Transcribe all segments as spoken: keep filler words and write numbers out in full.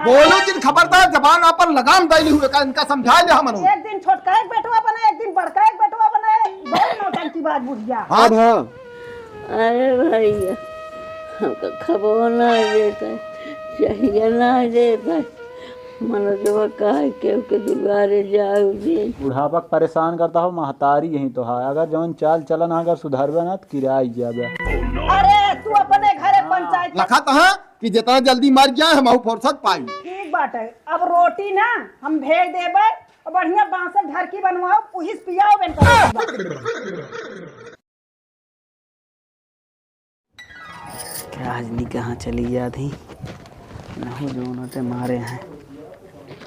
बोलो जिन, खबरदार, जबान पर लगाम डाली हुए का, इनका समझाए ले हमन। एक दिन छोटका एक बेटवा बने, एक दिन बड़का एक बेटवा बने। बहुत नौटंकी बाज बुढ़िया। हाँ। अब हाँ। अरे भैया, हमका खबरो ना देता, चाहिए ना देता। मनोजवा काहे केहू के दुआरे जाऊ जी। बुढ़ापा के परेशान करता हो, महतारी यही तो है। अगर जौन चाल चलन अगर सुधरबे ना, तो किराई जाबे। अरे, तू अपने घरे पंचायत लखत हाँ कि जितना जल्दी मर जाए, हम फुर्सत पाई। ठीक बात है, अब रोटी ना हम भेज देबे, और बढ़िया बांस से ढरकी बनवाओ, उहिस पियाओ बेन। का जनी कहाँ चली जात ही? नहु जौन होते मारे हैं।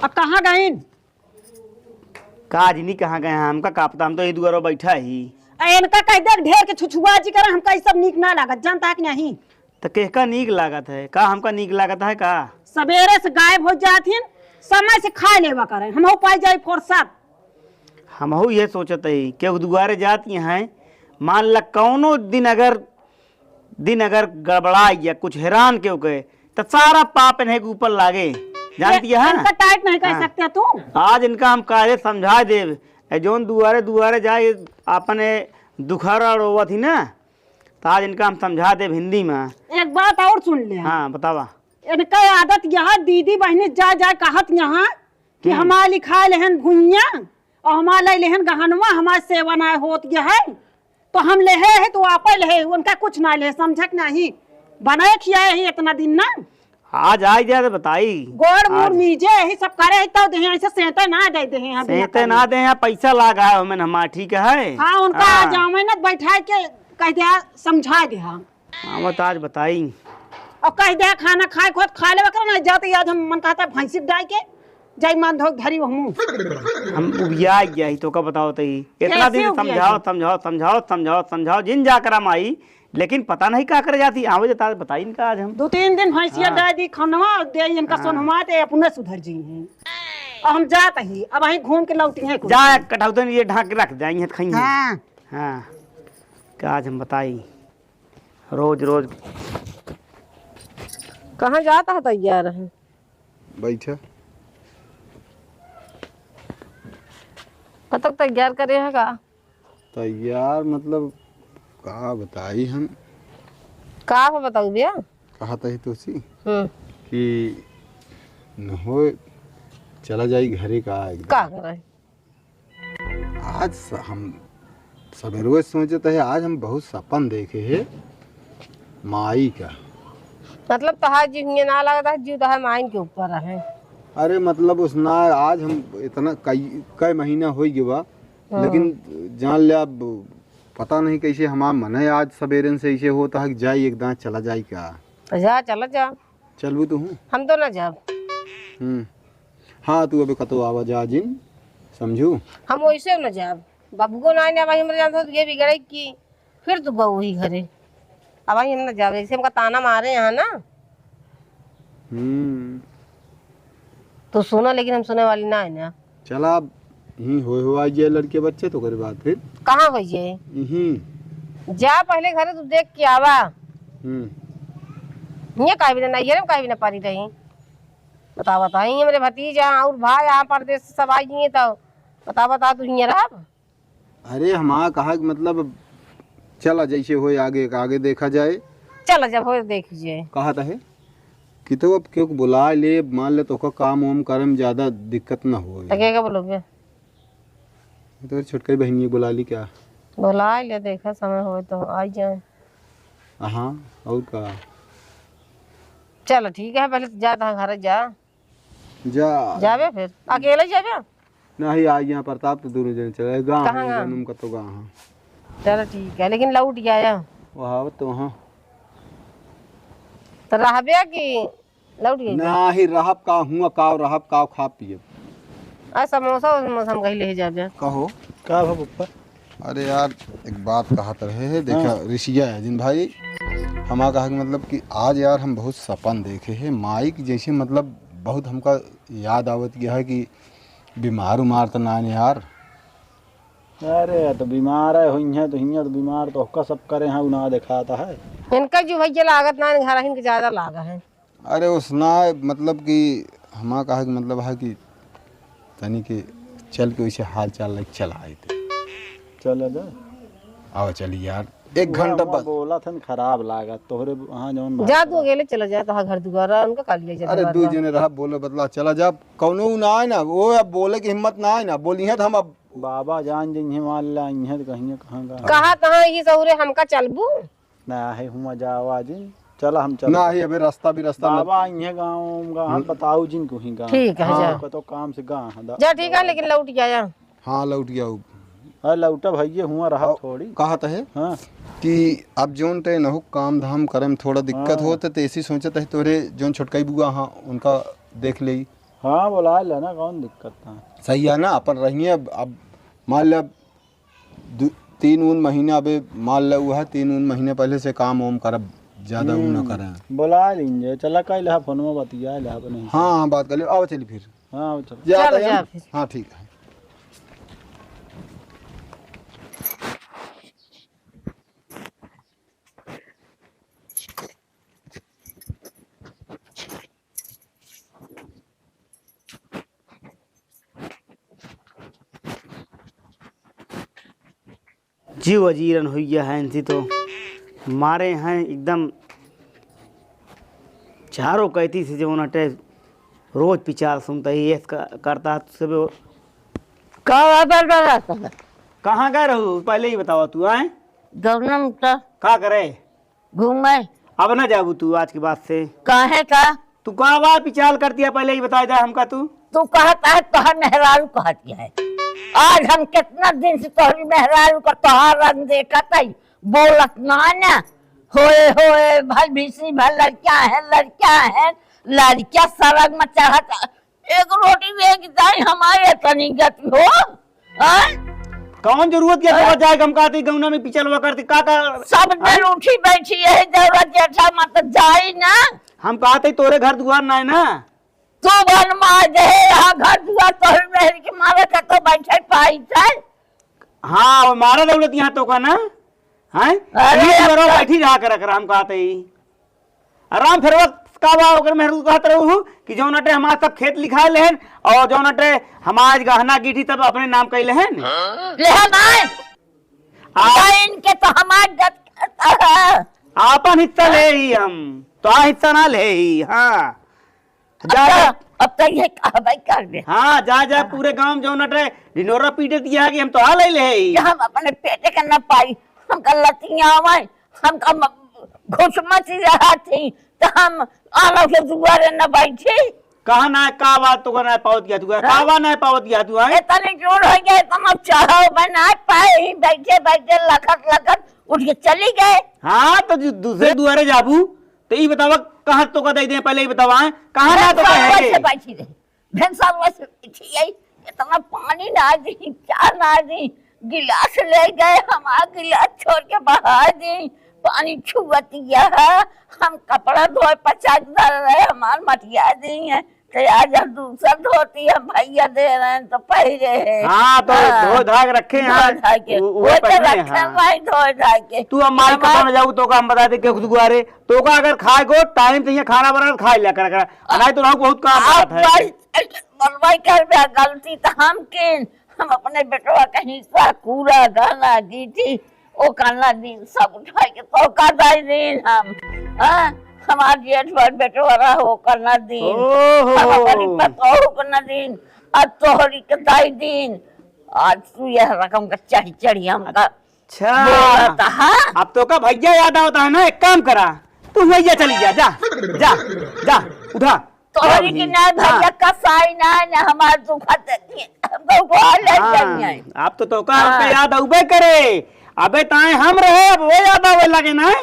अब कहाँ गइन? का जनी कहाँ गए हैं? हमका का पता, हम तो यही दुआरो बैठा ही। आ, इनका कह दे, ढेर के छुछुआ जी करा, हमका ई सब नीक ना लागत, जानता है कि नहीं? त केहका नीक लागत है? का हमका नीक लागत है का? सबेरे से गायब हो जात हिन, समय से खा लेवा करें, हमहू पाई जाई फुर्सत। हमहू ये सोचत हई, केहू दुआरे जात ही हैं, मान ला कौनो दिन अगर, दिन अगर गड़बड़ा या कुछ हैरान केहू के, त सारा पाप इन्हें के ऊपर लागे। जानती है? इनका टाइट नहीं कर हाँ। सकते तू। आज इनका हम काहे समझा देब, ए जौन दुआरे दुआरे जाए अपने दुखहरा रोवत ही ना, त आज इनका हम समझा देब हिंदी में। एक बात और सुन ले। हाँ, बतावा। इनका आदत यहाँ दीदी बहिनी जा जा कहत यहाँ कि हम्म। हमार लिखाए लेहन भुइया और हमार ले लेहन गहनवा, हमार सेवा ना होत ये है, तो हम लेहे है तो आपे लेहे, उनका कुछ ना लेहे, समझक नहीं। बनाए खियाए ही इतना दिन ना। आज आई जाए तो बताई। गोड़ मुड़ आज। मीजे, यही सब करे है तो देहे, ऐसे सेंते ना दे देहे हैं, सेंते ना दे हैं, पैसा लागा है हमें हमार, ठीक है। हाँ, उनका हाँ। आज आवे ना बैठा के कह दिया, समझा दे हम। हाँ, वो तो आज बताई। और कह दे खाना खाए खुद खा लेवे करे ना, जाते आज हम मन कहता भैंसी डाल के जाई मान धोक धरी हमू। हम उबिया गया ही तो का बताओ तई। इतना कैसे दिन उबिया समझाओ, गया? समझाओ, समझाओ, समझाओ, समझाओ, जिन जा करा माई, लेकिन पता नहीं का करे जाती। आवे जता बताई इनका आज हम। दो तीन दिन भैंसिया हाँ। डाल दी खनवा दे इनका हाँ। सोनवा ते अपने सुधर जी हैं। और हम जात ही, अब वहीं घूम के लौटी हैं कुछ। जा कटौतन ये ढाक के रख जाई हैं खाई हैं। हाँ। हाँ। का आज हम बताई। रोज रोज। कहाँ जाता है तैयार है? बैठा। कब तक तैयार करे है का? तैयार मतलब का बताई हम? का हो बताऊ भैया? कहा तही तोसी हम्म। कि न होए चला जाई घरे का एकदम। का करे? आज स-, हम सबेरवे सोचत है, आज हम बहुत सपन देखे है माई का। मतलब तोहार जीव हियाँ ना लगता है, जीव तोहार माइन के ऊपर है। अरे मतलब उस ना, आज हम इतना कई, कई महीना हो गया बा, हाँ। लेकिन जान ले अब पता नहीं कैसे हमार मन है, आज सबेरन से ऐसे होता है कि जाई एक दांत चला जाई का। तो जा, चला जा। चलबू तू? हम तो ना जाब। हम्म। हाँ, तू अबे कतो आवा जा जिन, समझू? हम वैसे ना जाब। बाबू को ना, ना भाई, हमरे जानत हो, ये बिगड़े की, फिर तू बहू ही घरे। अब भाई हम ना जाब, ऐसे हमका ताना मारे यहाँ ना। हम्म। तू सुना, लेकिन हम सुने वाली ना है ना। चला, अब यहीं होए हो आई जाए लड़के बच्चे, तो ओकरे बाद फिर। कहाँ होई जाए? यहीं। जा पहले घरे तू देख के आवा। हम्म। हियाँ काहे बिना, नैहरे में काहे बिना परी रही? बता, बता, हियाँ मेरे भतीजा और भाई यहाँ परदेस से सब आई हैं, तो बता, बता, तू हियाँ रहब? अरे, हमारा कहा कि मतलब, चला, जैसे होए आगे, आगे देखा जाए। चला, जब होए देख जाए। कहा था है कि तो अब क्यों बुला ले, मान ले, तोका काम वाम करे में ज्यादा दिक्कत ना होए। तो के का बोलोगे? तो छोटकई बहिनी बुला ली क्या? बुला ले, देखा समय होए तो आई जाए। हाँ, और का? चल ठीक है, पहले तो जा, तहाँ घर जा। जा। जाबे फिर? अकेले जाबे? नहीं, आई यहाँ प्रताप तो दोनों जने चले। गाँव कहाँ है, गाँव? जन्म का तो गाँव है। चल ठीक है, लेकिन लौट जाया। वहाँ तो वहाँ। तो रहबे कि लौट गई? नाही, रहब का हुआ, काव रहब, काव खाब पियब। आ समोसा, समोसा हम कहीं ले जाबे। कहो। का भा पप्पा? अरे यार, एक बात कहत रहे है, देखा, हाँ। रिसिया है जिन भाई, हमारा कहा कि मतलब कि आज यार हम बहुत सपन देखे है, माई की जैसे मतलब बहुत हमका याद आवत गया है कि बीमार उमार तो ना है यार। अरे यार, तो बीमार है, हुई है तो हियाँ तो बीमार तो ओका सब करे हैं, उ ना देखाता है। इनका जो भैया लागत ना, घर इनके ज्यादा लागा है। अरे उसना मतलब कि हमार कहा कि मतलब है कि तनी के चल के वैसे हाल चाल लेके चला आइते। चला जा। आओ चली यार, एक घंटा बाद। बोला थन खराब लागत तोहरे, हाँ, जौन बात जा, तू अकेले चला जा, तोहार घर दुआर, उनका का लिए जा अरे, दुआर दुई बा। जने रहा, बोले बतला, चला जा, कौनो उ ना आए ना, वो अब बोले की हिम्मत ना आए ना, बोली है तो हम अब बाबा जान जइहे, मान ला, इहे तो कहिए कहाँ का। कहाँ, कहाँ, ये सहुरे हमका चलबू? ना है, हुआ जावा जिन, चला हम चल। ना है, अबे रास्ता भी रास्ता मत। बाबा, इहे गाँव, गाँव हम्म। बताऊ जिन को ही गाँव। ठीक है, हाँ। जा। कतो काम से गाँव है, दा-, जा, ठीक है, लेकिन लौट जाया। हाँ, लौट गया हूँ। अरे लौटा भैया, हुआ रहा और थोड़ी। कहा तो है हाँ। कि अब जोन ते नहु काम धाम करे में थोड़ा दिक्कत हाँ। होत है, तो ऐसी सोचत है तोरे जोन छोटकाई बुआ हाँ, उनका देख ले। हाँ, बोला लेना, कौन दिक्कत है। सही है ना, अपन रहिए अब, अब मान ले अब दु-, तीन उन महीना अबे मान ले हुआ है, तीन उन महीने पहले से काम ओम करब, ज्यादा उ न हम्म, करे। बोला लीन जे, चला कह ले, फोन में बतिया ले, अब नहीं। हाँ, हाँ, बात कर लियो, आओ चली फिर। हाँ, चल। जा चल, रहे हैं जा हम। फिर। हाँ, ठीक है। जीव अजीरन हुई गया है इनसे तो, मारे हैं एकदम चारों कैती से जो उन्हटे रोज पिचार सुनता ही ये क-, करता है तुझसे भी। का बा-, बा-, बा-, बा-, बा-, कहाँ गए रहू? पहले ही बतावा तू, आए? गौनम का। का करे? घूमे। अब ना जाबू तू आज के बाद से। काहे का? तू का बा पिचाल करती है, पहले ही बताई दे हमका तू। तू कहत है, तोहर मेहरारू कहत है। आज हम कितना दिन से तोहरी मेहरारू का तोहार रंग देखत है, बोलत ना ना। होए, होए, भल भीसी, भल लड़कियां हैं, लड़कियां हैं, लड़कियां सड़क में चढ़त, एक रोटी दे के जाए हमारे तनी गति हो। हाँ? कौन जरूरत के हाँ? तोका जाए, हम कहते गौना में पिचलवा करते, का, का सब हाँ? दिन उठी बैठी यही जरूरत, जेठा मत जाई ना। हम कहते तोरे घर दुआर ना है ना। तू बनवा दे, यहाँ घर दुआर तोहर मेहर के मारे का तो बैठे पाई थे। हाँ, वो मारा दौलत यहाँ तोका ना, हैं? अरे, यही अब दुआरा तो बैठी रहा कर, कर हम कहते ही। आराम फेरवा का बा, ओकर मेहरू कहत रहू कि जौन अटे हमार सब खेत लिखा लेहन और जौन अटे हमार गहना गीठी सब अपने नाम कइ लेहन। लेहन आए। आ- तो इनके तो हमार जत करता है। आपन हिस्सा ले ही हम, तो आ हिस्सा ना ले ही, हाँ। अब जा, तो, जा। अब तो ये कहबे कर दे। हाँ, जा, जा, पूरे गांव में जौन अटे ढिंढोरा पीटे दिया कि हम तो आ ले ले ही। कि हम अपने पेटे के न पाई, हम गलतियां आवे। हमका म-, घुस मच रहा थी, तो हम आना के दुआरे न बैठी। कहा ना, का बात तो ना पावत गया तू, का हाँ? बात ना पावत गया तू, हैं? इतने जोर हो गया, इतना चाहो मैं ना पाए ही, बैठे बैठे लखत लखत उठ के चली गए। हाँ, तो दू-, दूसरे दुआरे जाबू, तो ई बतावा, कहाँ तो का दे दे, पहले ही बतावा, हैं? कहाँ ना तो का है? बैठी रही। भेंसरवा से बैठी आई, इतना पानी ना दी, चाह ना दी, गिलास ले गए, हमार गिलास छोड़ के बहा दी, पानी छुअतिया है, हम कपड़ा धोए पचाक डाल रहे, हमार मटिया दी है, तो आज हम दूसर धोती हम भैया दे रहे हैं, तो पहिरे हैं। हाँ, तो हाँ। धो धा के रखे हैं, धो धा के। उ-, उहे वो तो पहने रखे हैं। भाई, धो धा के। तू अब माई हमार कपड़ा में जाऊ, तो का हम बता दे, के खुद गुआरे, तो का अगर खाए को टाइम से ये खाना बना के खा लिया कर, कर। आ, नहीं तो रहू बहुत काम आप रहत है। बस बनवाई कर बे गलती तो हम किन, हम अपने बेटवा का हिस्सा, कूड़ा, गहना, गीठी, ओ करना दिन सब उठा के तो का दाई दिन हम, हाँ? हमार जेठ भर बेटवा रहा, ओ करना दिन। ओहो। हम अपनी पतोहू करना दिन, अब तोहरी के दाई दिन। आज तू यह रकम का चढ़ी चढ़ी हमका अच्छा। बोलत, हाँ? अब तो का भैया याद आवता है ना, एक काम करा, तू भैया चली जा, जा, जा, जा, उठा। तोहरी की ना भैया हाँ। कसाई ना, ना हमार दुखा देती है। हमको बोल ले हाँ, चाहिए। आप तो, तो का हमका हाँ। याद आउबे करे। अबे ताए हम रहे, अब वो याद आवे लगे ना।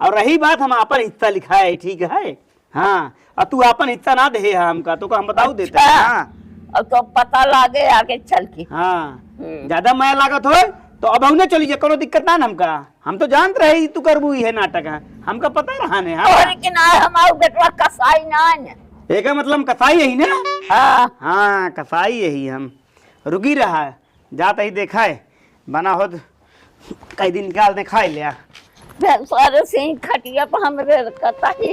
और रही बात, हम आपन हिस्सा लिखाए, ठीक है? हाँ, और तू आपन हिस्सा ना दे है हमका, तो का हम बताऊ देते हैं, अच्छा। हाँ। अब तो पता लागे आगे चल के। हाँ, हम्म। ज्यादा माया लागत होय, तो अब हमने चली जा, कोनो दिक्कत ना न हमका। हम तो जानत रहे, ई तू करबू, इहे नाटक है। हमका पता रहा ने, हाँ। तोहरे के ना, हमार बेटवा कसाई ना ने। एकर मतलब हम कसाई यही ना? हाँ। हाँ, कसाई यही हम। रुकी रहा, जात ही देखा है, बना होत, कई दिन निकाल दे, खाई लिया। भेंसरे से ही खटिया पर हमरे रखता ही,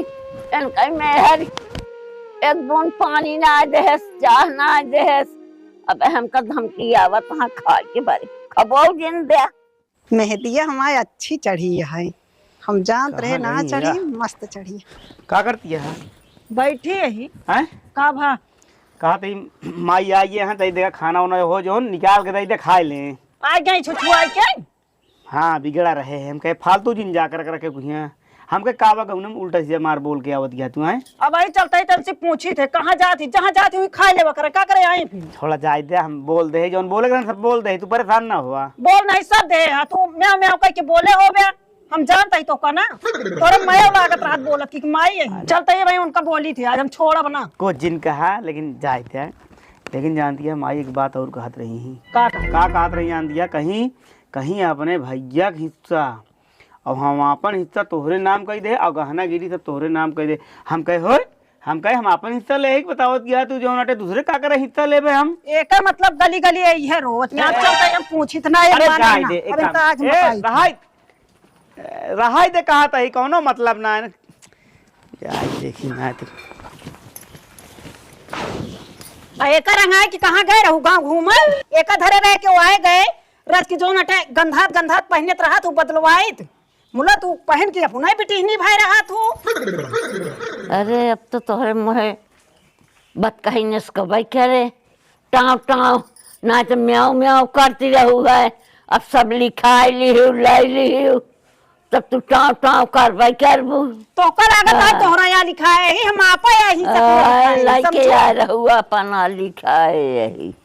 इनका मेहर। एक बूंद पानी ना देहस, चाह ना देहस। अब हमका धमकी आवत, हाँ, खाए के बारे खबो जिन दे। मेहदिया हमार अच्छी चढ़ी है, हम जानत रहे ना चढ़ी, मस्त चढ़ी। का करती है? बैठी यही। हैं? का भा? कहा तई माई आई है, तई देखा खाना उना हो जौन निकाल के दई दे, खाए ले। आ गई छुछुआ के। हाँ, बिगड़ा रहे हैं। हम कहे, "फालतू जिन जा कर, कर के कुछ यहाँ।" हम कहे, "का बा गौनम उल्टा सीधा मार बोल के आवत गया तू, हैं?" अब आई चलते ही तब से पूछी थे, "कहाँ जात ही?" "जहाँ जात ही, वहीं खाए लेवा करे, का करे आई फिर?" थोड़ा जाए दे, हम बोल दे, जौन बोले के सब बोल दे, तू परेशान ना हुआ। बोल नहीं सब दे, हाँ, तू म्याऊ म्याऊ कह के बोले हो बे, हम जानत ही तो का ना, तोरे मया लागत रहत बोलत कि माई है। चलते ही भाई उनका बोली थी, आज हम छोड़ब ना। कुछ जिन कहा, लेकिन जाए दे। लेकिन जानती है, माई एक बात और कहत रही ही। का कहत? का कहत रही जानती है, कहीं कहीं अपने भैया के हिस्सा, अब हम आपन हिस्सा तोहरे नाम कइ दे, और गहना गिरी सब तोहरे नाम कइ दे। हम कहे, "होय?" हम कहे, "हम आपन हिस्सा ले ही बतावत गया, तू जौन अटे दूसरे का करे हिस्सा लेबे हम?" एकर मतलब गली गली यही है रोज। यहाँ ए, चलते हम पूछित ना, ये अरे माने जाए ना। दे, एक अब काम, इनका आज ए, मत आई। रहाई, ए, रहाई दे कहा तही, कौनो मतलब ना है। जाए देखी ना तो। आ एकर रंगाई कि कहाँ गए रहू गाँव घूमल? एका धरे रह के वो आए गए, रज के जौन अटे गंधात गंधात पहिनत रहत हूँ बदलवाइत। मुला तू पहन के अपना बिटिहनी भाई रहत हूँ। अरे अब तो तोहरे मुँहे बतकही नसकबई करे, टाँव टाँव, ना तो म्याऊँ म्याऊँ करती रहू है। अब सब लिखाई लिहू, लाई लिहू, तब तू टाँव टाँव करबई करबू। तोहका लागत है हाँ। तोहरा यहाँ लिखाए ही, हम आपा यही से पूरा आ, लिखाए, लइके समझो? आ रहू अपना लिखाए यही।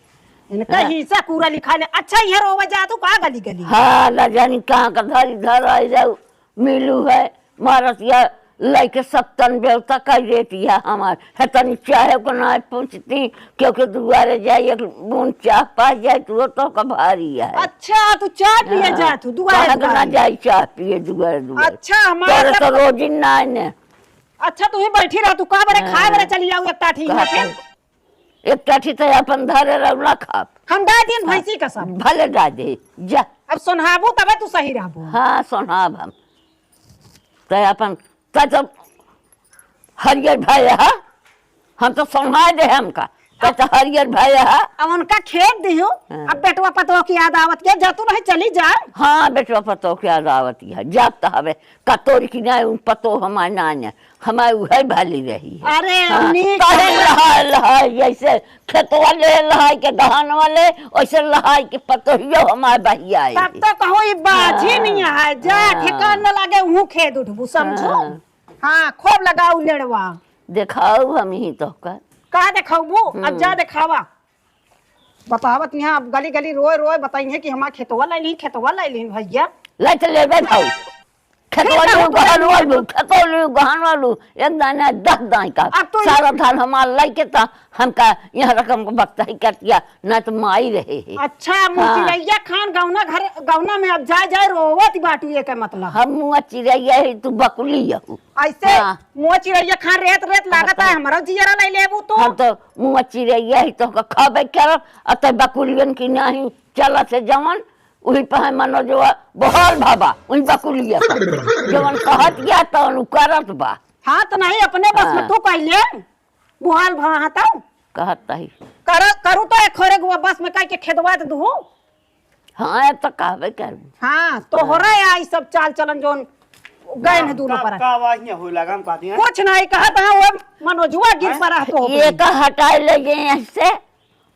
इनका हाँ। हिस्सा पूरा लिखा ले। अच्छा, ये रोवे जा तू का गली गली? हाँ, न जानी कहाँ का धरी धर आई जाऊ, मिलू है, मारत या लइके सब तन बेवता कर देती है हमार। है तनी चाहे को ना पूछती, क्योंकि दुआरे जाए एक बूंद चाह पा जाए तो, तो का भारी है। अच्छा, तू चाह पिए हाँ। जा तू दुआरे कहाँ के ना दुआरे? जाए चाह पिए दुआरे दुआरे। अच्छा, हमारे तोरे सब तो रोज ही ना आने। अच्छा, तू ही बैठी रह, तू का बरे हाँ। खाए बरे चली जाऊ एक टाठी कहा यहाँ पे? था? एक टाठी तो अपन धरे रहू ना खाब। हम डाल दिन भैंसी का सब। भले डाल दे, जा। अब सोनहाबू तबे तू सही रहबू। हाँ, सोनहाब हम। तो अपन, तो, तो हरियर भय है, हम तो सोनहा दे हमका। तो, तो हरियर भय है। अब उनका खेत दियो, हाँ। अब बेटवा पतोह की याद आवत के, जा तू नहीं चली जा। हाँ, बेटवा पतोह की याद आवत है, जात तो हवे, कतोर की नहीं, उन पतोह हमार नान है। हमार उहे भली रही है। अरे, हाँ, हमनी काहे के लहाय, लहाय, जैसे खेतवा ले लहाय के धानवा ले, वैसे लहाय के पतोहियो हमार बहिया है। तब तो कहूँ ई बाजी हाँ। नहीं है, जा, हाँ। ठेकान न लागे, उहूँ खेद उठबू, समझो? हाँ। हाँ, खूब लगाऊ लेड़वा। देखाऊ हम ही तो का। का देखाऊ? अब हम्म। जा देखावा। बतावत नहीं, अब गली गली रोए रोए बताइए कि हमार खेतवा लाइली, खेतवा लाइली भैया। लाई तो लेबे भाऊ। खेतवा खेत लू, में गहन वालू, खेतवा लू, गहन वालू, एक दाना दस दाई का। अब तो सारा धान हमार लइके त हमका यहाँ रकम को बक्ता ही कर दिया, ना तो माई रहे है। अच्छा, मुँह हाँ। चिरैया खान गौना घर, गौना में अब जाए जाए रोवत बाटू, ये का मतलब? हम मुँह चिरैया ही, तू बकुली यहू। ऐसे हाँ। मुँह चिरैया खान रेत रेत लागत है, हाँ। हमरो जियरा नहीं लेबू तू। हम तो मुँह चिरैया ही तो खाबे करब, अतः बकुलियन की नहीं चला से जवन उही पे है मनोजवा बहाल भाबा, उही बकुलिया पर। जवन कहत गया तवन उ करत बा। हाँ, तो नहीं अपने बस में हाँ। तू कह ले, बुहाल भा हाँ तब। कहत तही। कर, करू तो एक खोरे गुआ बस में कह के खेदवा दे दू। हाँ, अब तो कहबे करबू। हाँ, तो हो रहा है आई सब चाल चलन जौन गए हैं दोनों का, पर। का आवाज नहीं होई लगा, हम कहती हैं। कुछ नहीं कहत हाँ, वो मनोजवा गिर हैं? पड़ा है तो ये का हटाए ले गए ऐसे।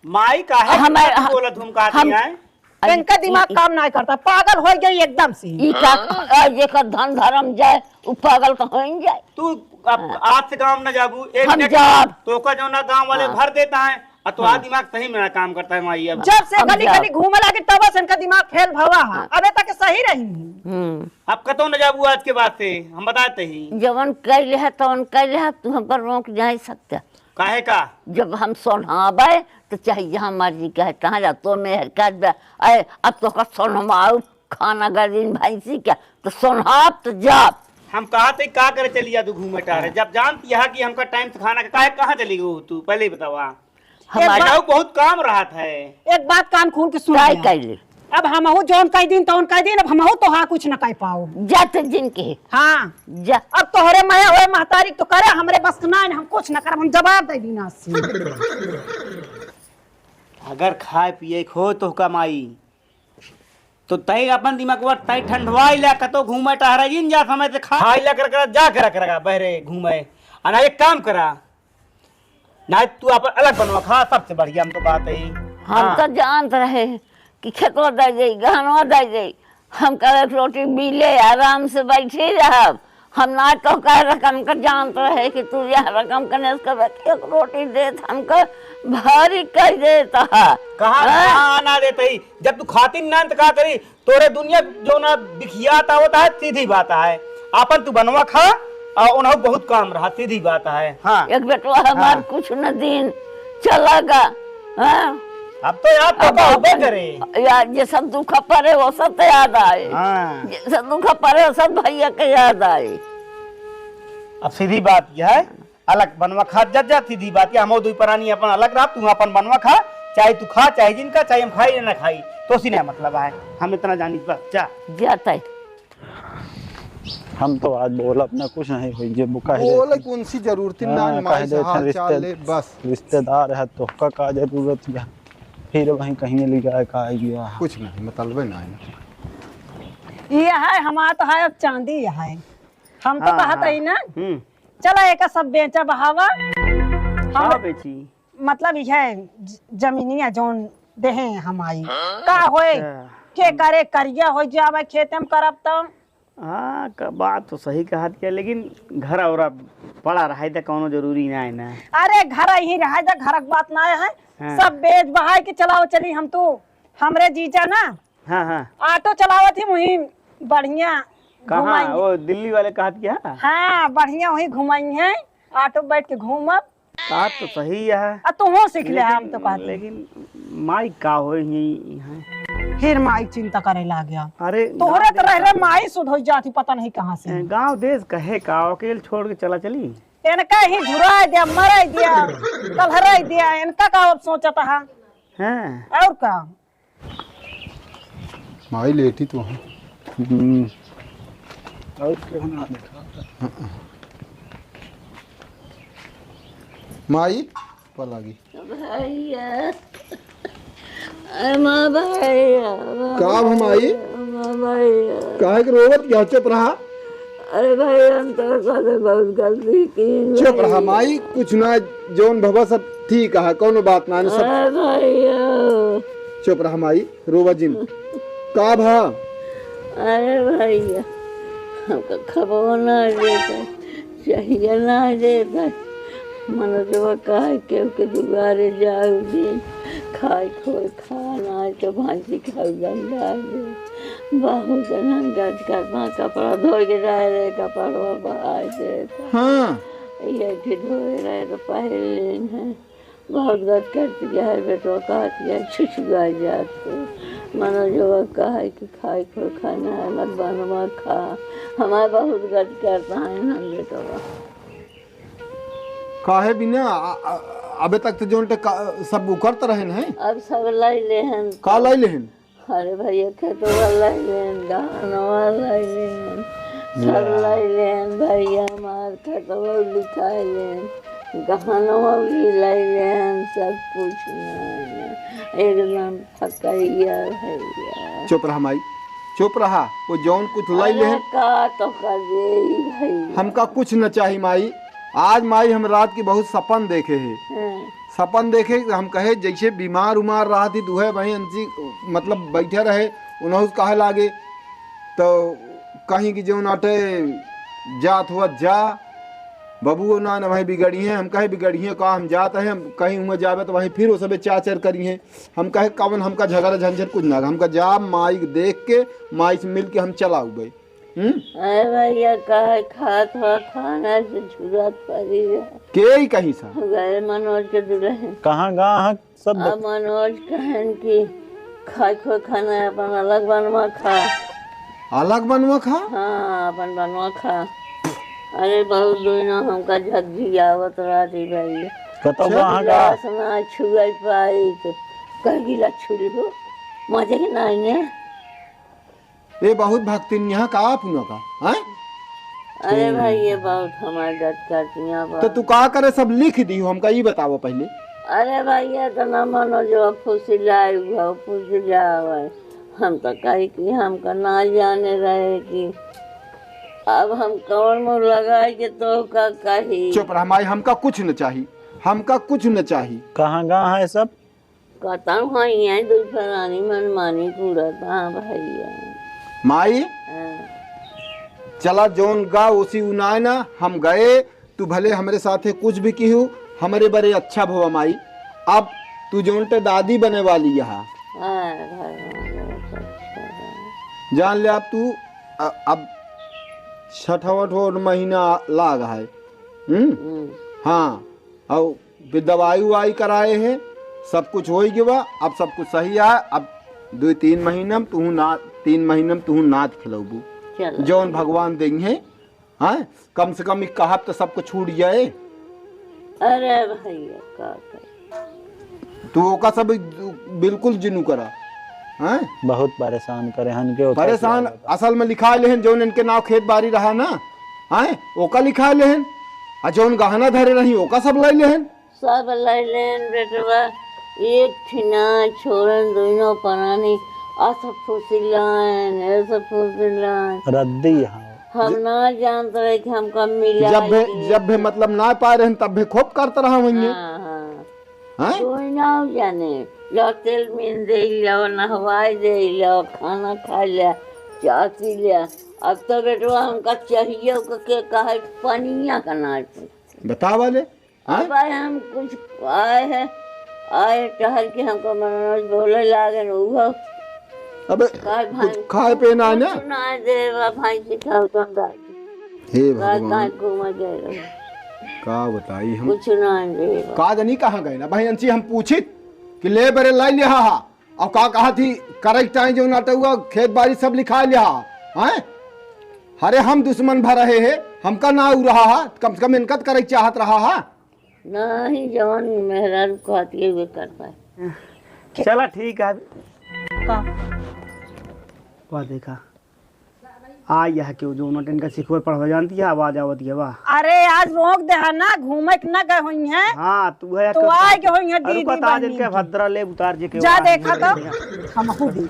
माई काहे हमें, इतना बोलत हम कहती हम, हैं? अरे, इनका दिमाग ई, काम नहीं करता, पागल हो गई एकदम से। ई का, आ, जेकर धन धर्म जाए, उ पागल तो हो ही जाए। तू अब हाँ। आज से गाँव न जाबू, एक हम मिनट जाब। तोका जौना गाँव वाले हाँ। भर देता है, और तो हाँ। दिमाग सही में ना काम करता है माई अब। जब से हम गली जाब। गली घूमे लागे तब से इनका दिमाग फेल भवा है, हाँ। अबे तक सही रही। हम्म। अब कतौ न जाबू आज के बाद से, हम बताते ही। जवन कैले है तवन कैले है, तू हमका रोक नहीं सकता। काहे का? जब हम सोन्हाबे, तो चाहे जहाँ मर्जी कहे, तहाँ जा, तो मेहर कर दे। अरे, अब तो का सोन्हवाऊ खाना गर्दन भैंसी के, तो सोन्हाब तो जाब। हम कहा थे, का करे चली जा तू घूमे टहरे? हाँ। जब जानती है कि हमका टाइम से खाना का, काहे, कहाँ चली गई तू? पहले ही बतावा। हमारे एक बात बहुत काम रहत है। एक बात कान खोल के सुन काय ले। कैले? अब हमहू जौन कह दीन तौन कह दीन, अब हमहू तोहार कुछ न कह पाउब। जा ते जिनके। हाँ। जा। अब तोहरे मया होए महतारी तो करे, हमरे बस के नाहीं, हम कुछ न करब, हम जवाब दे दीन आज से। अगर खाए पिए के हो तोहका माई, तो तई अपन दिमागवा तई ठंडवाई ला, कतो घूमे टहरे जिन जा, समय से खा। खाई ला कर, कर, जा कर, कर, कर, बहरे घूमे। आ ना एक काम करा, ना तू अपन अलग बनवा खा, सबसे बढ़िया हम तो बात है। हम हाँ। तो जानत रहे कि खेतवा दे जाई, गहनवा दे जाई, हम कहे एक रोटी मिले, आराम से बैठी रहब। हम ना तो कह रकम का जानत रहे कि तू यह रकम कने से कबे एक रोटी देत, हमका भारी कह देत ह। कहाँ, हाँ? कहाँ ना देत ही? जब तू खाती ना त का करी? तोरे दुनिया जो ना बिखियात आवत है, सीधी बात है। आपन तू बनवा खा, आ उन्हें बहुत काम रहा, सीधी बात है। हाँ। एक बेटवा हमार हाँ। कुछ न दिन चला गा। हाँ? अब तो याद तो अब का होबे अब करे। याद जे सब दुख परे, वो सब तो याद आए। हाँ। जे सब दुख परे, वो सब भैया के याद आए। अब सीधी बात यह है, अलग बनवा खा, जा, जा, सीधी बात है, हम दुई प्राणी अपन अलग रहा, तू अपन बनवा खा, चाहे तू खा, चाहे जिनका, चाहे हम खाई या ना खाई, तो सी ना मतलब है, हम इतना जानी बस, जा। जाता है। हम तो आज बोलब ना, कुछ नहीं होई, जे बुका है बोले देख। कौन सी जरूरत है, हाँ, ना कह माई से दे, हाथ रिश्ते-, चाल ले, बस। रिश्तेदार है, तोहका का जरूरत है? फिर वहीं कहीं ले जाए का आइडिया है? कुछ नहीं, मतलबे ना है। ये है, हमारा तो है, अब चांदी है। हम तो हाँ, कहत हाँ। ही ना, हम्म। चला एका सब बेचा बहावा। हम का बेची? मतलब यह ज-, जमीनिया जौन देहे हम आई। का होए? अच्छा। के करे करिया हो जावे खेते में करब तो। हाँ, क-, बात तो सही कहत के, लेकिन घर और पड़ा रहे त कौनो जरूरी ना है ना। अरे घर ही रहे त घर के बात ना है। हाँ। सब बेच बहाए के चलाओ चली हम तो। हमरे जीजा ना हाँ, हाँ। ऑटो चलावत ही वहीं बढ़िया कहाँ? घुमाई। वो दिल्ली वाले कहत के हाँ? हाँ, बढ़िया वहीं घुमाई है, ऑटो बैठ के घूमब। बात तो सही है। आ तू हो सीख ले, लेकिन, हम तो कहती। लेकिन माई का होई ही यहाँ? फिर माई चिंता करे लाग गया। अरे तोहरे गाँव तो रह देश रहे का माई सुध हो जाती, पता नहीं कहाँ से। ए, गाँव देश कहे का, अकेल छोड़ के चला चली? इनका ही झुराए दिया, मराए दिया, कलहराए दिया, इनका का अब सोचता है? हैं? और का? माई लेटी तो है। हम्म। और केहू ना देखा। माई, पलागी। भैया। अरे माँ भैया, माँ का भा माई? भैया, माँ भैया। काहे के रोवत क्या? चुप रहा। अरे भाई, हम तो साथे बहुत गलती की चुप रहा भाई। माई, कुछ ना, जौन भवा सब ठीक है, कौनो बात ना, सब अरे भैया। चुप रहा माई, रोवा जिन। का भा? अरे भैया, हमका खबो ना देता, चाहिए ना देता। मनोजवा काहे केहू के दुआरे जाऊ दिन, खाए खोए खाना, तो भांसी खाऊ गंदा दे। बहुत अनंगत करना, कपड़ा धोए के जाए रहे, कपड़वा बहाए देता। हाँ। ये के धोए रहे तो पहन लेन है। बहुत गत करती है, बेटवा कहती है, छुछुआ जात को। मनोजवा कहे कि खाए को खाना है, मत बनवा खा। हमारे बहुत गत करता है ना बेटवा। काहे बिना, आ, आ, अबे तक तो जोन टे का, सब उकरत रहन है। अब सब लाई लेहन। का लाई लेहन? अरे भैया, खेतवा लाई लेन, धानवा लाई लेन, सब या। लाई लेन भैया, हमार खेतवा लिखाई लेन, गहनवा भी लाई लेन, सब कुछ नहीं है। एकदम फकैया भैया। चुप रहा माई, चुप रहा। वो जौन कुछ लाई अरे लेन। का तो कर दे भैया। हमका कुछ न चाही माई। आज माई हम रात की बहुत सपन देखे है। हाँ। सपन देखे, हम कहे जैसे बीमार उमार रहत ही, तो उहे वहीं अंसी, मतलब, बैठे रहे, उन्हों से कहे लागे, तो कहीं कि जौन अटे जात हुआ जा, बबुओ ना, न वहीं बिगड़ी हैं। हम कहे बिगड़ी हैं का, हम जात हैं, हम कहीं हुआ जावे तो वहीं फिर वो सबे चाचर करी हैं। हम कहे कवन हमका झगड़ा झंझट कुछ ना, हमका जा माई के देख के, माई से मिल के हम चला उबे। हम्म? अरे भैया, काहे खात हुआ खाना से छुड़त पड़ी रहे। के ही कहीं सा? गए मनोज के दुल्हन। कहाँ गा, हाँ, सब आ बत- मनोज कहन कि खाए खो खाना अपन अलग बनवा खा। अलग बनवा खा? हाँ, अपन बनवा खा। अरे बहुत दिन हमका झकझियावत रहती भैया। बताओ, अच्छा। कहाँ गा? गिलास ना छुए पाई तो कई गिलास छुली हो। मजे के नाई ने। ये बहुत भक्तिन यहाँ का पुना का, हैं? अरे भाई, ये बहुत हमार गत करतियाँ बा। तो तू का करे, सब लिख दियो, हमका ई बतावा पहिले। अरे भाई, ये तो ना मनो जो फुसिलाई हुआ, फुसिलावे। हम तो कही कि हमका ना जाने रहे कि अब हम कौन मुँह लगाई के तो का कही। चुप रह माई, हमका कुछ न चाही, हमका कुछ न चाही। कहाँ गा है सब? कहता हूँ, हाँ, यहाँ दुई परानी मनमानी कूड़त, हाँ भैया। माई, हाँ। चला जौन गा उसी उनाए ना, हम गए, तू भले हमरे साथे कुछ भी किहू, हमरे बरे अच्छा भवा माई। अब तू जौन ते दादी बने वाली यहाँ। हाँ, भगवान, बहुत अच्छा है। जान ले अब तू, अ-, अब छठवा ठो महीना लाग है। हम्म? हम्म। हाँ, और फिर दवाई उवाई कराए हैं, सब कुछ हो ही गया, अब सब कुछ सही है। अब दो तीन महीना में तू ना, तीन महीना में तू नाच खेलबू, चलो। जौन भगवान देंगे, हाँ, कम से कम एक कहब तो सब कुछ छूट जाए। अरे भैया, का करे? तू ओका सब बिल्कुल जिनु करा, हैं? बहुत परेशान करे हन के, ओका परेशान क्या बता? असल में लिखा लेहन, जौन इनके नाव खेत बारी रहा ना, हैं? ओका लिखा लेहन, आ जौन गहना धरे रही, ओका सब लाई लेहन। सब लाई लेहन बेटवा, एक ठिना छोड़न, दोनों परानी, अस फुसिलान, अस फुसिलान। रद्दी है। हम ना जानत रहे कि हमका मिला जब भे, के। जब भे मतलब ना पाए रहन, तब भे खूब करत रहा होइए। हाँ, हाँ। हैं? कोई ना जाने, लो तेल मीन दे लो, नहवाई दे लो, खाना खा ले, चाय पी ले। अब तो बेटवा हमका चाहिए, ओके के कहे पनिया का ना पूछे। बतावा ले, हाँ? अब आए हम कुछ आए हैं, आए टहल के हमको मनोज बोले लागे न उहो। अबे, काहे भाई? कुछ खाए पे ना है ना? कुछ ना देवा भाई, सिखाओ तुम दादी। हे काहे, भगवान। काहे घूमा जाए रहो? का बताई हम? कुछ ना देवा। का जानी कहाँ गए ना भाई, अंची हम पूछित कि ले बरे लाई लिहा हा। और का कहा थी, करेक्ट टाइम जो नाटक हुआ, खेत बाड़ी सब लिखा लिहा, हैं? अरे हम दुश्मन भर रहे हैं, हमका ना उ रहा हा, कम से कम इनका तो करेक्ट चाहत रहा हा। नहीं, जवन मेहरारू कहती है, वे कर पाए। चला ठीक है। का? वाह, देखा। आ, यह क्यों जो उन्होंने इनका सिखोर पढ़वा जानती है, आवाज आवत है, वाह। अरे, आज रोक दे है ना, घूमे के ना गए हुई हैं। हाँ, तू है तो एक आए के हुई हैं अरे, दीदी पता आज बहनी। इनके भद्रा ले उतार जे के जा वाह। देखा तो। हम खुद ही।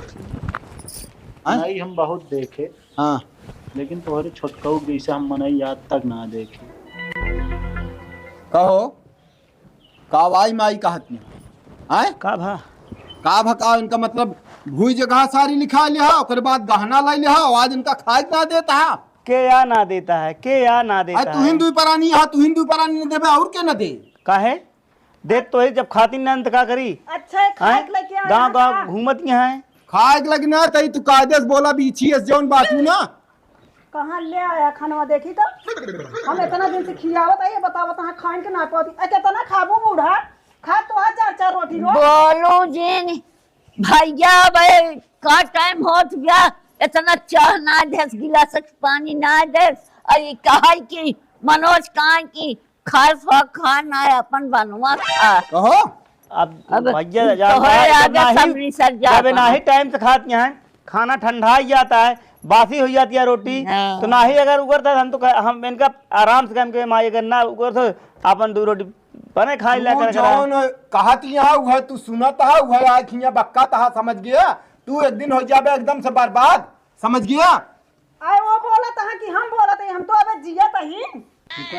हाँ? नहीं, हम बहुत देखे। हाँ। लेकिन तोहरे छोटकऊ के जैसे हम मनई आज तक ना देखे। कहो, का वाई माई कहत नहीं? आय? का भा? का भा का? इनका मतलब भूई जगह सारी लिखा लिहा, ओकर बाद गहना लाई लिहा, आज इनका खाए ना देता है। के या ना देता है, के या ना देता आय, तू है? हिंदू परानी हा, तू हिंदू परानी न देबे, और के न दे? काहे? देत तो है, जब खाती ना त का करी? अच्छा, हैं? खाए के लेके आया गाँव, गाँव था। घूमत यहाँ है। खाए के लगी ना, तई तू कायदे से बोला, बीछी है जौन बात हूँ ना। कहाँ ले आया खानवा, देखी तो? हम इतना दिन से खियावत है, ये बतावत है, खान के ना पाती। अरे, कितना खाबू बूढ़ा? खा तो आ चार, चार रोटी रोज। बोलू जिन, भैया, भाई, का टाइम होत गया? इतना चाह ना देस, गिलास पानी ना देस। अरे, कहा कि मनोज कहा कि खास हो खाना है अपन बनवा खा। कहो। अब अब भैया, तोहरे जानता है, जब आगे नाही, सब निसर जाता जब है। नाही टाइम से खात यहाँ, खाना ठंडा ही जाता है, बासी हो जाती है रोटी, हाँ। तो नाही अगर उगरता, हम तो कह, हम इनका आराम से कह के, माई अगर ना उगरता, अपन दो रोटी बने खाई तू लिया कर, कर। जौन कहत यहाँ, वह तू सुनत हा, वह आज हियाँ बक्का तहा, समझ गया? तू एक दिन हो जाबे एकदम से बर्बाद, समझ गया? आए वो बोलत हैं कि हम बोलत हैं, हम तो अबे जियत ही।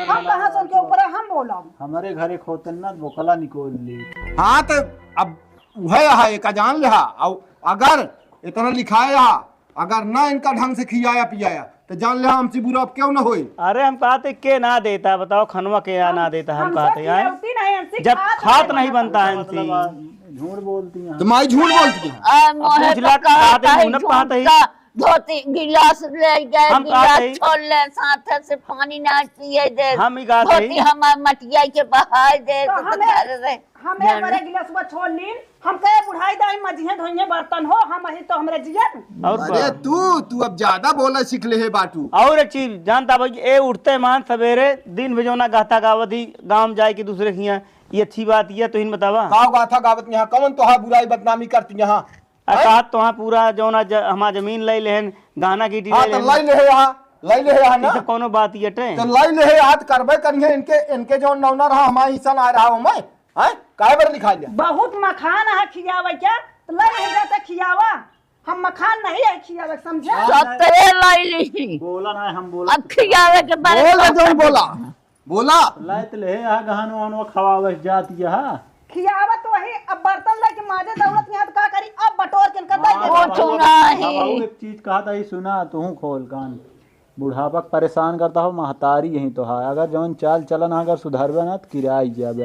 हम कहाँ से उनके ऊपर हम बोलब? हमारे घरे खोतन ना बोकला निकोल ली। हाँ, तो अब वह है, एका जान ले हा। और अगर इतना लिखाया हा, अगर ना इनका ढंग से खियाया पियाया, तो जान ले हा, हमसे बुरा अब क्यों ना होई। अरे, हम कहते के ना देता, बताओ, खनवा के या ना देता, हम हम कहते सब हैं। खिलौती नहीं, हमसे जब खात खात नहीं नहीं बनता है मतलब, इनसे। आ, झूठ बोलती हैं। तो माई झूठ बोलती है। आ, मोहे पूछला तो कहता कहते है, मुँह न झूठ पाते ही। का धोती गिलास ले गए, हम गिलास कहते ही। छोड़ ले, साथ से पानी ना पिए दे। हम ही कहते ही। धोती हमार मटिया के बहाए दे, तो तो हमें, धर रहे। हमें जान बड़े ले। गिलास वो छोड़ लीन, हम कहे बुढ़ाई दाई मजिहे धोइहे बर्तन हो, हम ही तो हमरे जियन। और अरे का? तू, तू अब ज्यादा बोला सीख ले है बाटू। और एक चीज जानता भाई, ए उठते मान सवेरे दिन में जो ना गाथा गावत ही गाँव में जाए के दूसरे के यहाँ, ये अच्छी बात ये तो इन बतावा। का गाथा गावत यहाँ, कौन तोहार बुराई बदनामी करती यहाँ? आ, हैं? कहा तो हाँ, पूरा जौन आज हमार जमीन लइ लेहन, गहना गीटी हाँ, लइ तो लेहन। लइ लेहे यहाँ, लइ लेहे यहाँ ना। ई तो कौनो बात ही अटे। तो लइ लेहे यहाँ, तो करबे करिहे, इनके, इनके जौन नौना रहा, हमार हिस्सा ना रहा ओमे, हैं? काहे बर लिखा लिया? बहुत मखान है खियावे के, तो लइ लेहे जाते खियावा। हम मखान नहीं है खियावे, समझे? हाँ, सतरे लइ ली। बोला ना, हम बोला अब खियावे के बारे बोल में जौन बोला। बोला। लाइत ले, आ गहनो वहनो खवावे जात यहा। खियावत वही, अब बर्तन लेके माजे दौड़त यहाँ तो का करी, अब बटोर के इनका दे दे। हाँ, कुछ बाबू, नहीं। बाबू, एक चीज कहा था, ई सुना, तू खोल कान। बुढ़ापा के परेशान करता हो, महतारी यही तो है। अगर जौन चाल चलन अगर सुधरबे ना, तो किराया ही जाबे।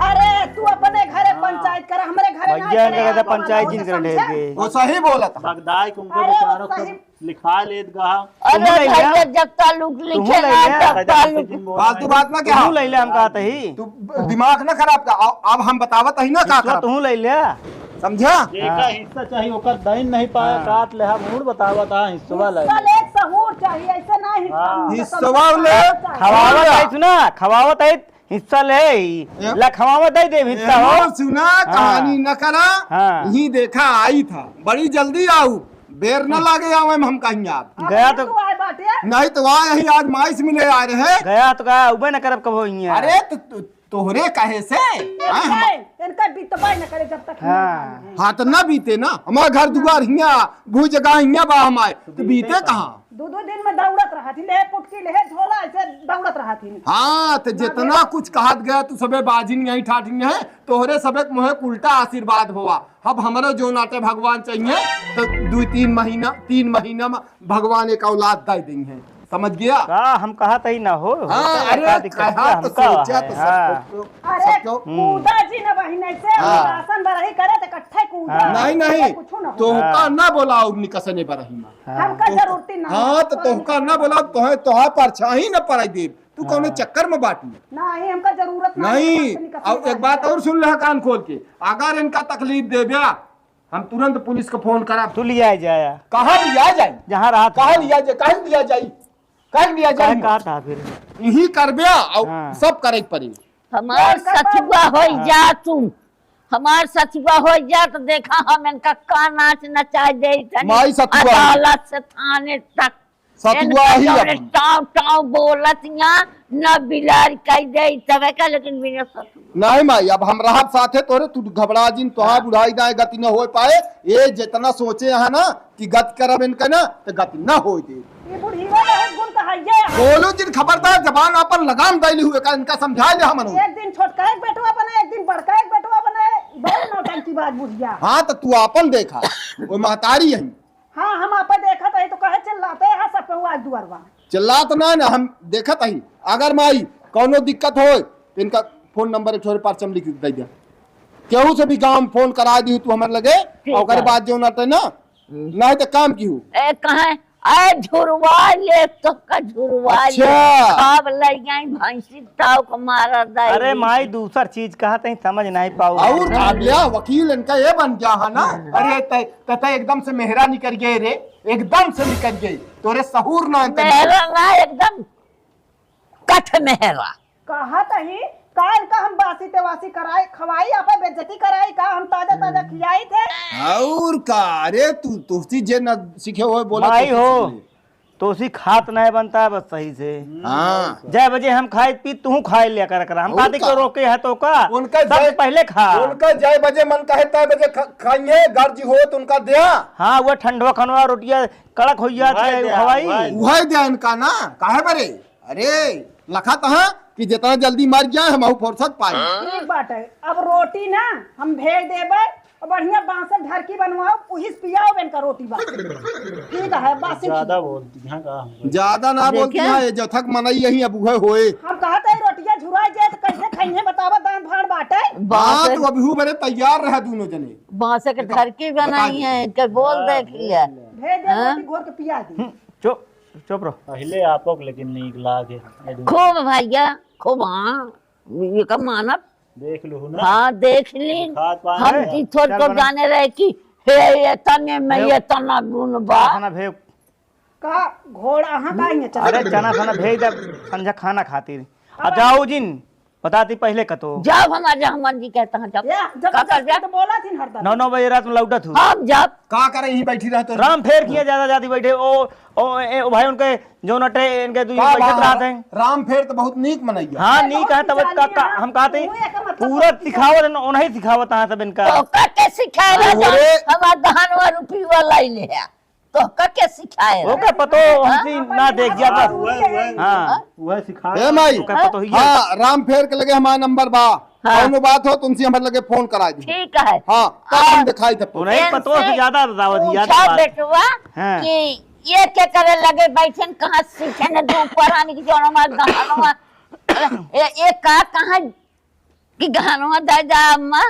अरे, तू अपने घरे हाँ। पंचायत कर, हमरे घरे ना भैया, करे, इनका कहता आप पंचायत हमारे जिन कर समझे? ढेर के। वो सही बोलत है। बगदाई के उनको अरे, वो बेचारों को सही लिखा लेत गा। अरे तुहूँ लइ भैया, लिया। जब ताल्लुक तुहूँ लिखे लइ ना, लिया। तब ताल्लुक। फालतू बात ना कहा। तुहूँ लइ लिया, हम कहत ही। तू दिमाग ना खराब कर। अब, अब हम बतावत ही ना का हिस्सा करब। तुहूँ लइ लिया। समझा? जेका हाँ। हिस्सा चाहिए, ओकर दैन नहीं पाया, हाँ। काट ले, हम मूड बतावत हा, हिस्सा ले। हिस्सा ले, सहूर चाहिए, ऐसे ना हिस्सा हाँ। मुंह से हिस्सा समझा ले। चाहिए। खवावत है, सुना, खवावत है, हिस्सा ले ही। ए-, ला खवावा दे दे हिस्सा हो। एहो सुना, हाँ। कहानी न करा। हाँ। यही देखा आई था। बड़ी जल्दी आऊ। बेर न लागे आवे में हम कहीं आप। गया अबे तो तो आए बाटे। नहीं तो आ यही आज माई से मिले आ रहे। गया तो का उबे न करब कबो हियाँ। अरे तो, तो, तोहरे कहे से? हाँ, हम इनका, इनका बितबा न करे जब तक हाँ। हियाँ है। हाँ, तो ना बीते ना। हमार घर दुआर हियाँ, भू जगह हियाँ बा हमार। तो बीते कहाँ? दो दो दिन में दौड़त रहत ही, ले पुटकी, ले झोला, ऐसे दौड़त रहत ही। हाँ, तो जितना कुछ कहत गया, तू सबे बाजिन यहीं ठाठिन है, तोहरे सबे के मुँहे उल्टा आशीर्वाद होवा। अब हमरो जो नाते भगवान चाहिए, तो दो तीन महीना, तीन महीना में भगवान एक औलाद दे देंगे। समझ गया? का हम कहत ही ना हो, हाँ, होता है, अरे, का दिक्कत कहा है, तो हमका सोचा है, तो हाँ। सबको, अरे, सबको। हम्म। कूदा जी ना बहिन, ऐसे हाँ। राशन बरही करे तो इकट्ठे कूदा। हाँ। नहीं, नहीं, कुछ ना हो। तोहका हाँ। ना बोला और निकसने बरही में। हाँ। हमका तो, जरूरत ही ना हाँ, है। तो तोहका ना बोला, तोहे, तोहा परछाई ना पड़ाई देब। तू कौनो हाँ। चक्कर में बाटी। नहीं, हमका जरूरत नहीं, नहीं। हमका निकसने और एक पड़ाई। बात और सुन ले कान खोल के, अगर इनका तकलीफ देब्या, हम तुरंत पुलिस को फोन करब। तू लिया जाया। कहाँ लिया जाई? जहाँ रहा था। कहाँ लिया जाए? कहाँ लिया जाई? कहाँ लिया जाई? काहे कहा था फिर? यही करब्या और हाँ। सब करे के पड़ी। हमार सचुआ होइ हाँ। जा तू, हमार सचुआ होइ जा तो देखा हम इनका का नाच नचाए दे तनी माई सचुआ। अदालत से थाने तक। सचुआ ही इनका अपन। टाव टाव बोलत यहाँ न बिलार कह दे तबे का, लेकिन बिना सचुआ। नहीं माई, अब हम रहब साथे तोरे, तू घबरा जिन, तोहार हाँ। बुढ़ाई दाएं गति न होइ पाए। ये जितना सोचे यहाँ ना कि गति करब इनका ना, तो गति न होइ दे। ये बुढ़ीवा बहुत गुण कहाइए। बोलू जिन खबरदार, जबान आपन लगाम दैली हुए का, इनका समझाए ले हमन। एक दिन छोटका एक बेटवा बने, एक दिन बड़का एक बेटवा बने, बहुत नौटंकी बाज बुढ़िया। हाँ, तो तू आपन देखा, वो महतारी है। हाँ, हम आपे देखत हई तो कहे चिल्लाते हैं सब केहू आज दुआरवा। चिल्लात ना ना, हम देखत हई। अगर माई कौनो दिक्कत होय तो इनका फोन नंबर एक ठोरे पर्चा में लिख दे दिया। केहू से भी गाँव में फोन करा दी तू हमर लगे, ठीक ओकरे है। बाद जो ना ते ना, हम्म। नहीं तो काम की हूँ। ए, कहें, ए, झुरवा ले, तो का झुरवा ले। अच्छा। खाब ले जाई भैंसी ताऊ को मारा दे। अरे माई, दूसर चीज कहा तई समझ नहीं पाऊ। और अब लिया वकील इनका ये बन गया है ना। अरे तय, तय, तय एकदम से मेहरा निकल गए रे, एकदम से निकल गए। तोरे सहूर ना है तनी। मेहरा ना, एकदम कठ मेहरा। कहा तही, काल का हम बासी तेवासी कराई, खवाई, आपे बेइज्जती कराई का, हम ताजा ताजा खियाई थे। और का, अरे तू, तुसी जे न सीखे होए बोला माई तो हो। सीख ले। तोसी खात नहीं बनता है बस सही से। हाँ। जय बजे हम खाए पी, तू खाए लिया कर, कर। हम और काती का? को रोके है तो का? उनका सबसे जय, पहले खा। उनका जय बजे मन कहे तय बजे खा-, खाइए, गर्ज हो तो उनका दिया। हाँ, वो ठंडवा खनवा रोटिया कड़क हो जात वही है, दिया, हवाई। वही। वही दिया इनका ना, काहे बरे? अरे, लखत है कि जितना जल्दी मर जाए, हम अहू फुर्सत पाए। ठीक बात है, अब रोटी ना हम भेज देबे, और बढ़िया बांसे ढरकी बनवाओ, उहिस पियाओ बेन का रोटी बा। ठीक है, बासी ज्यादा बोलती हैं का हमको? ज्यादा ना बोलती देखे? हैं, ये जथक मनई यही अब उहे होए। हम कहत है रोटिया झुराई जाए तो कैसे खाइए बतावा, दान भाड़ बाटे। बांसे हाँ, तो अभी हूँ बड़े तैयार रहा दोनों जने। बांसे के बता, ढरकी बनाई है, इनके बोल हाँ, देख लिया। भेज दे, हाँ? रोटी घोर के पिया दे। हम्म, चुप, चुप रहो। पहले आपक लेकिन नीक लागे। खूब भैया, खूब, हाँ, ये का मानब। देख लूँ ना। हाँ, देख ली। खात पान हम है। ई थोड़ चल को बना। जाने रहे कि हे, ये तने में हे। ये तना गुण बा। खाना भेव। का घोड़ा, हाँ, का ये चल। अरे, चना फना भेज दे, संझा खाना खातिर। आ अब जाओ जिन। बताती पहिले कतो। जब हमार जहमन जी कहता है, जब। या, जब का कर जब जा? तो बोला थी हरदम। नौ, नौ बजे रात में लौटत हूँ। हम जब। का करे, यहीं बैठी रहत हो? राम फेर किया ज्यादा जाती बैठे। ओ, ओ, ए, ओ भाई उनके जो नटे, इनके दुई का बैठत बात? रहत हैं। राम फेर तो बहुत नीक मनैया। हाँ, ए, नीक बहुत है, तब का, किसानी का, है। हम कहते हैं, वो एक मतलब पूरा किसान सिखावत है, उन्हीं सिखावत है सब इनका। तो का के सिखाए ला अरे। जा? हमार गहनवा रुपया लाई ले है। तोहका के सिखाए? ओके पतो हाँ? हमसे ना देख गया बस। वह, वह, हाँ। वह सिखा ए माई। ओके पतो ही है। हाँ, राम फेर के लगे हमारा नंबर बा। हाँ। कौनो बात हो तुमसे हमारे लगे फोन करा दी। ठीक है। हाँ, तब हम आ, दिखाई थे। उन्हें पतो से इनसे ज्यादा बतावत ही, ज्यादा पूछा बात। बेटवा हाँ। कि ये के करे लगे बैठन, कहाँ सीखे न दू परानी की जोनो मार गहनवा। ए, ए का कहाँ कि गहनवा दे जा अम्मा,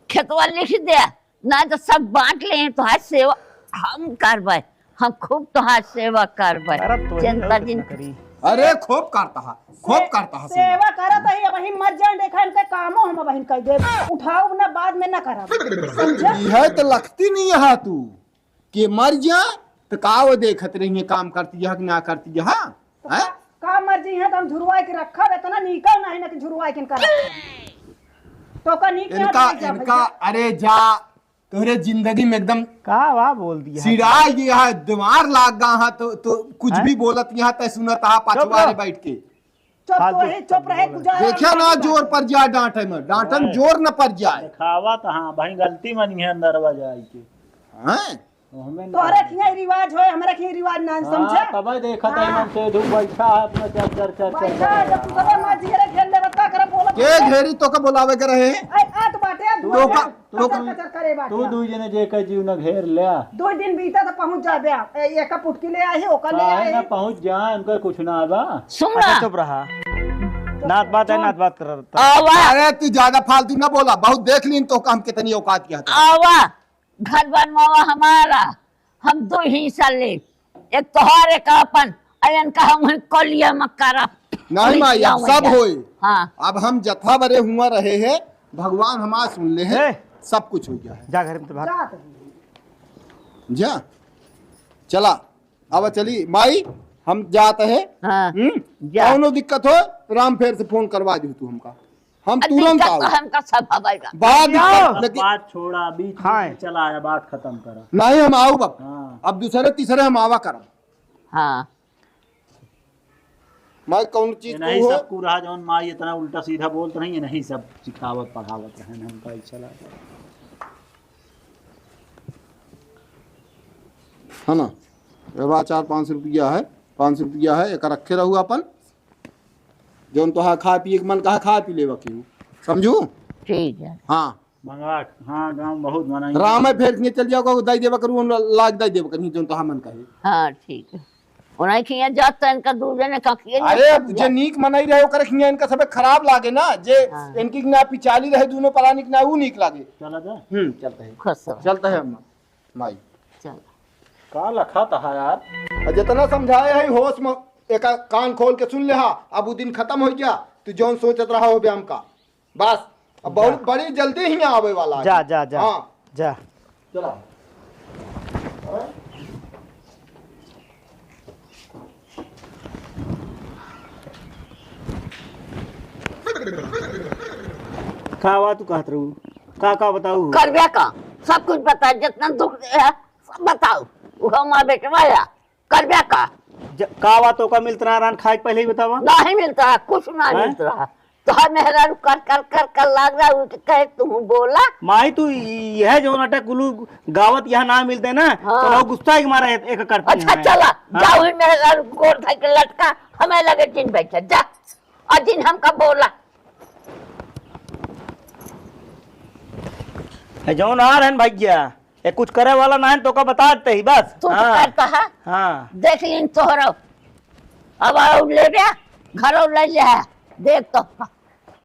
खेतवा लिख दे, ना तो सब बांट ले, तोहार सेवा हम करबे, हम खूब तोहार सेवा करबे। अरे तो ही चिंता रहो जिन कितना करी। अरे खूब करता है, खूब करता है सेवा। सेवा करत ही, अब ही मर जाए, देखा इनके कामो हम अब कर दे, उठाओ ना, बाद में ना करब, समझा? यह तो लगती नहीं है तू। के मर जा, तो का वो देखत रही है, काम करती है कि ना करती है, हाँ? तो हैं? का, का मर जी है, तो हम झुरवाए के रखब, इतना नीका नहीं ना कि झुरवाए के इनका रखब। तो का नीक इनका, यहाँ जा इनका, भैया। अरे जा, तोहरे जिंदगी में एकदम का वा बोल दिया है? सिराय गया है, दिमाग लाग गया है, तो, तो कुछ हैं? भी बोलत यहाँ तय सुनत आ, चुप पछवारे रहो। बैठ के। चुप, फालतू तोही चुप रहे, बोला। गुजारा देखिया ना, नहीं जोर बा। पर जाए डांटे में, डांटे में हाँ। जोर न पर जाए। दिखावा तो हाँ, भाई गलती मनी है अंदरवा जाए के। हैं? तो हमें तोहरे खिया रिवाज होए, हमरे खिया रिवाज ना, हाँ, समझा? तबे देखत है हाँ। मन से धूप बैठा है अपना चर, चर, चर, चर, बैठा है, चर। जब तू सबे माँ जी रे घेर ले, बता कर बोलत के है। घेरी तो का बुलावे के रहे? ऐ, आ तो बाटे, तू तो का, तो कचर, कचर करे बाटे। तू दुई जने जे के जीव न घेर ले। दो दिन बीता तो पहुँच जाबे। ए, एका पुटकी ले आई, ओका ले काहे आई। ना पहुँच जाए, उनका कुछ ना बा। सुन अच्छा, ना। चुप रहा। नात बात है, सुन। नात बात कर। आवा। अरे, तू ज्यादा फालतू ना बोला, बहुत देख लीन तो काम कितनी औकात क्या था। आवा, घर बनवावा हमारा, हम दो हिस्सा ले, एक तोहार, एक आपन, अयन का हम कलिया में करब। नहीं माई, अब सब होई। हाँ। अब हम जथा बरे हुआ रहे हैं, भगवान हमार सुन ले हैं, ए। सब कुछ हो गया है। जा घर में तो भाग। जा। जा, चला, अब चली माई, हम जात है। हाँ, हम्म? जा। कौनो दिक्कत हो, राम फेर से फोन करवा दी तू हमका, हम अब तुरंत दिक्कत आओ। तो हमका सब हवाई बा। बात दिक्कत, लेकिन बात छोड़ा, बीच हाँ। में चला आया, बात खत्म करा। नहीं, हम आओ बाप। हाँ। अब दूसरे तीसरे हम आवा करब। हाँ। माई कौन चीज ये नहीं तू हो? सब कुल रहा जौन माई इतना उल्टा सीधा बोलत नहीं, ये नहीं सब सिखावत पढ़ावत रहे हमका, अच्छा लगा। है ना? ये बा चार पाँच सौ रुपया है, पाँच सौ रुपया है, एक रखे रहू अपन, जौन तोहार खाए पिए के मन कहा खाए पी लेवा केहू, समझू? ठीक है। हाँ। मंगा, हाँ, गाँव बहुत मनाई। राम है फेर के चल जाओ, दई देवा करू, हम लाग दई देवा करू, जौन तोहार मन कहे। हाँ, ठीक है। उन्हें खिया जात तो इनका दूर जने का खिया अरे, नहीं जे नीक मनई रहे, ओकरे खिया इनका सबे खराब लागे ना, जे हाँ। इनकी ना पिचाली रहे, दोनों परानी के ना ऊ नीक लागे। चला जा। हम्म, चलते हैं। खुश रहो। चलते हैं अम्मा, माई। चल। का लखा तहा यार? आ, जितना समझाए है, होश में एका कान खोल के सुन ले हा, अब उ दिन खत्म हो गया, तू जौन सोचत रहा हो ब्याम का। बस, अब बहुत जा। बड़ी जल्दी ही आवे वाला है। जा, जा, जा। हाँ। जा। चला। का बा तू कहत रहू? का, का बताऊ? करबे का? सब कुछ बता, जितना दुख दे है, सब बताऊ। वो हमार बेटवा है। करबे का? ज-, का बा तोका मिलत रहा रान खाए के पहले ही बतावा? नहीं मिलत रहा, कुछ ना हैं? मिलत रहा। तो हर मेहरारू कर, कर, कर, कर लाग रहा, उठ के कहे, "तू बोला।" माई, तू इ-, यह जो नाटक गुलू गावत यहाँ ना मिलते ना, हाँ। तो लोग गुस्सा के मारा एक, एक करते अच्छा, हैं। चला, हाँ। जाओ, ही मेहरारू गोड़ धर के लटका, हमें लगे जिन बैठे, जा। और जिन हमका बोला। ए, जौन आ रहन भैया, ए, कुछ करे वाला ना है, तो का बता देते ही बस। तू तो हाँ। करता है। हाँ। देख लीन तोहरो। अब आओ ले बे, घरो ले ले। देख तो।